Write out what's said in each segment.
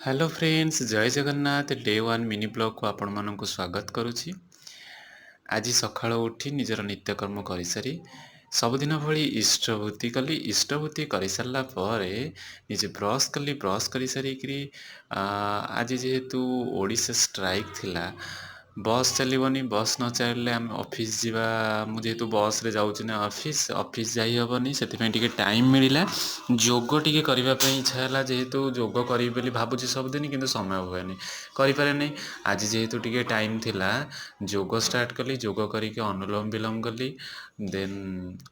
Hello friends, ଜୟ Jagannath. Day one mini ବ୍ଲଗ୍କୁ ଆପଣମାନଙ୍କୁ ସ୍ୱାଗତ କରୁଛି। ଆଜି ସକାଳୁ ଉଠି ନିଜର ନିତ୍ୟକର୍ମ କରିସାରି ସବୁଦିନ ଭଳି ଇଷ୍ଟଭୃତି କଲି। ଇଷ୍ଟଭୃତି କରିସାରିଲା ପରେ ନିଜେ ବ୍ରସ୍ କଲି। ବ୍ରସ୍ କରିସାରିକିରି ଆଜି ଯେହେତୁ ଓଡ଼ିଶା ଷ୍ଟ୍ରାଇକ୍ ଥିଲା, ବସ୍ ଚାଲିବନି। ବସ୍ ନ ଚାଲିଲେ ଆମେ ଅଫିସ୍ ଯିବା, ମୁଁ ଯେହେତୁ ବସ୍ରେ ଯାଉଛି ନା ଅଫିସ୍, ଅଫିସ୍ ଯାଇହେବନି। ସେଥିପାଇଁ ଟିକେ ଟାଇମ୍ ମିଳିଲା, ଯୋଗ ଟିକେ କରିବା ପାଇଁ ଇଚ୍ଛା ହେଲା। ଯେହେତୁ ଯୋଗ କରିବି ବୋଲି ଭାବୁଛି ସବୁଦିନ, କିନ୍ତୁ ସମୟ ହୁଏନି, କରିପାରେନି। ଆଜି ଯେହେତୁ ଟିକେ ଟାଇମ୍ ଥିଲା, ଯୋଗ ଷ୍ଟାର୍ଟ କଲି। ଯୋଗ କରିକି ଅନୁଲୋମ ବିଲୋମ କଲି, ଦେନ୍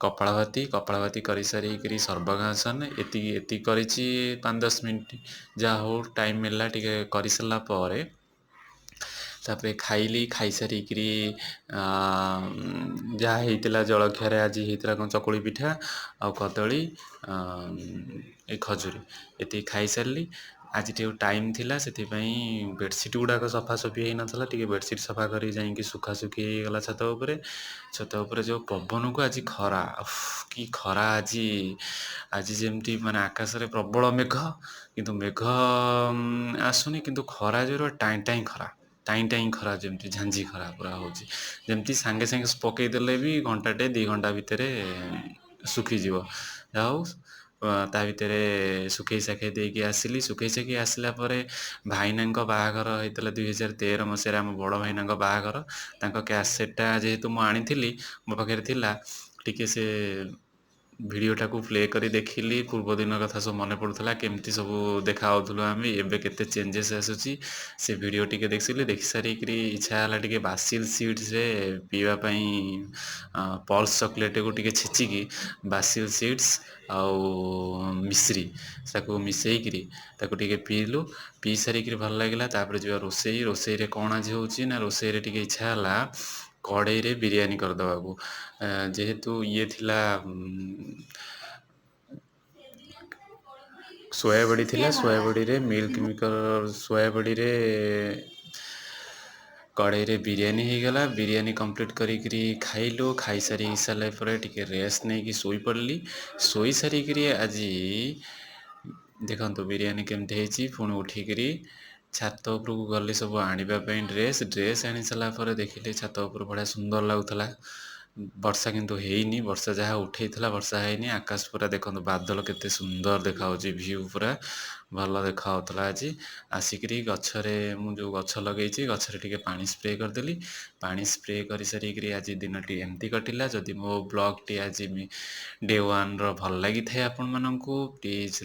କପାଳଭାତି। କପାଳଭାତି କରିସାରିକିରି ସର୍ବାଙ୍ଗାସନ। ଏତିକି ଏତିକି କରିଛି 5-10 ମିନିଟ୍। ଯାହା ହଉ, ଟାଇମ୍ ମିଳିଲା ଟିକେ। କରିସାରିଲା ପରେ ତାପରେ ଖାଇଲି। ଖାଇସାରିକିରି ଯାହା ହେଇଥିଲା ଜଳଖିଆରେ, ଆଜି ହେଇଥିଲା କ'ଣ, ଚକୁଳି ପିଠା ଆଉ କଦଳୀ, ଏ ଖଜୁରୀ, ଏତିକି ଖାଇସାରିଲି। ଆଜି ଟିକେ ଟାଇମ୍ ଥିଲା, ସେଥିପାଇଁ ବେଡ଼ସିଟ୍ ଗୁଡ଼ାକ ସଫାସଫି ହେଇନଥିଲା। ଟିକେ ବେଡ଼ସିଟ୍ ସଫା କରି ଯାଇକି ଶୁଖାଶୁଖି ହେଇଗଲା ଛାତ ଉପରେ। ଛାତ ଉପରେ ଯେଉଁ ପବନକୁ ଆଜି ଖରା, କି ଖରା ଆଜି! ଆଜି ଯେମିତି ମାନେ ଆକାଶରେ ପ୍ରବଳ ମେଘ, କିନ୍ତୁ ମେଘ ଆସୁନି, କିନ୍ତୁ ଖରା ଜୋର, ଟାଇଁ ଟାଇଁ ଖରା, ଟାଇଁ ଟାଇଁ ଖରା, ଯେମିତି ଝାଞ୍ଜି ଖରା ପୁରା ହେଉଛି। ଯେମିତି ସାଙ୍ଗେ ସାଙ୍ଗେ ପକେଇଦେଲେ ବି ଘଣ୍ଟାଟେ 2 ଘଣ୍ଟା ଭିତରେ ଶୁଖିଯିବ। ଯାହା ହଉ, ତା ଭିତରେ ଶୁଖେଇ ସାଖେଇ ଦେଇକି ଆସିଲି। ଶୁଖେଇ ସାଖେଇ ଆସିଲା ପରେ ଭାଇନାଙ୍କ ବାହାଘର ହେଇଥିଲା 2013 ମସିହାରେ, ଆମ ବଡ଼ ଭାଇନାଙ୍କ ବାହାଘର। ତାଙ୍କ କ୍ୟାସେଟ୍ଟା ଯେହେତୁ ମୁଁ ଆଣିଥିଲି, ମୋ ପାଖରେ ଥିଲା, ଟିକେ ସେ ଭିଡ଼ିଓଟାକୁ ପ୍ଲେ କରି ଦେଖିଲି। ପୂର୍ବ ଦିନ କଥା ସବୁ ମନେ ପଡ଼ୁଥିଲା, କେମିତି ସବୁ ଦେଖା ହେଉଥିଲୁ ଆମେ, ଏବେ କେତେ ଚେଞ୍ଜେସ୍ ଆସୁଛି। ସେ ଭିଡ଼ିଓ ଟିକେ ଦେଖିଲି। ଦେଖି ସାରିକିରି ଇଚ୍ଛା ହେଲା ଟିକେ ବାସିଲ୍ ସିଡ଼୍ସରେ ପିଇବା ପାଇଁ, ପଲ୍ସ ଚକୋଲେଟ୍କୁ ଟିକେ ଛେଚିକି ବାସିଲ୍ ସିଡ଼୍ସ ଆଉ ମିଶ୍ରି ତାକୁ ମିଶେଇକିରି ତାକୁ ଟିକେ ପିଇଲୁ। ପିଇ ସାରିକିରି ଭଲ ଲାଗିଲା। ତାପରେ ଯିବା ରୋଷେଇ। ରୋଷେଇରେ କ'ଣ ଆଜି ହେଉଛି ନା, ରୋଷେଇରେ ଟିକେ ଇଚ୍ଛା ହେଲା କଡ଼େଇରେ ବିରିୟାନୀ କରିଦେବାକୁ। ଯେହେତୁ ଇଏ ଥିଲା, ସୋୟାବଡ଼ି ଥିଲା, ସୋୟାବଡ଼ିରେ ମିଲ୍କ ମେକର୍, ସୋୟାବଡ଼ିରେ କଡ଼େଇରେ ବିରିୟାନୀ ହେଇଗଲା। ବିରିୟାନୀ କମ୍ପ୍ଲିଟ୍ କରିକିରି ଖାଇଲୁ। ଖାଇସାରି ସାରିଲା ପରେ ଟିକେ ରେଷ୍ଟ ନେଇକି ଶୋଇପଡ଼ିଲି। ଶୋଇ ସାରିକିରି ଆଜି ଦେଖନ୍ତୁ ବିରିୟାନୀ କେମିତି ହେଇଛି। ପୁଣି ଉଠିକିରି ଛାତ ଉପରକୁ ଗଲି ସବୁ ଆଣିବା ପାଇଁ ଡ୍ରେସ୍। ଡ୍ରେସ୍ ଆଣି ସାରିଲା ପରେ ଦେଖିଲି ଛାତ ଉପରୁ ବଢ଼ିଆ ସୁନ୍ଦର ଲାଗୁଥିଲା। ବର୍ଷା କିନ୍ତୁ ହେଇନି। ବର୍ଷା ଯାହା ଉଠେଇଥିଲା, ବର୍ଷା ହେଇନି। ଆକାଶ ପୁରା ଦେଖନ୍ତୁ, ବାଦଲ କେତେ ସୁନ୍ଦର ଦେଖାହେଉଛି, ଭିଉ ପୁରା ଭଲ ଦେଖାହେଉଥିଲା। ଆଜି ଆସିକିରି ଗଛରେ, ମୁଁ ଯେଉଁ ଗଛ ଲଗେଇଛି, ଗଛରେ ଟିକେ ପାଣି ସ୍ପ୍ରେ କରିଦେଲି। ପାଣି ସ୍ପ୍ରେ କରିସାରିକିରି ଆଜି ଦିନଟି ଏମିତି କଟିଲା। ଯଦି ମୋ ବ୍ଲଗ୍ଟି ଆଜି ଡେ ୱାନ୍ର ଭଲ ଲାଗିଥାଏ ଆପଣମାନଙ୍କୁ, ପ୍ଲିଜ୍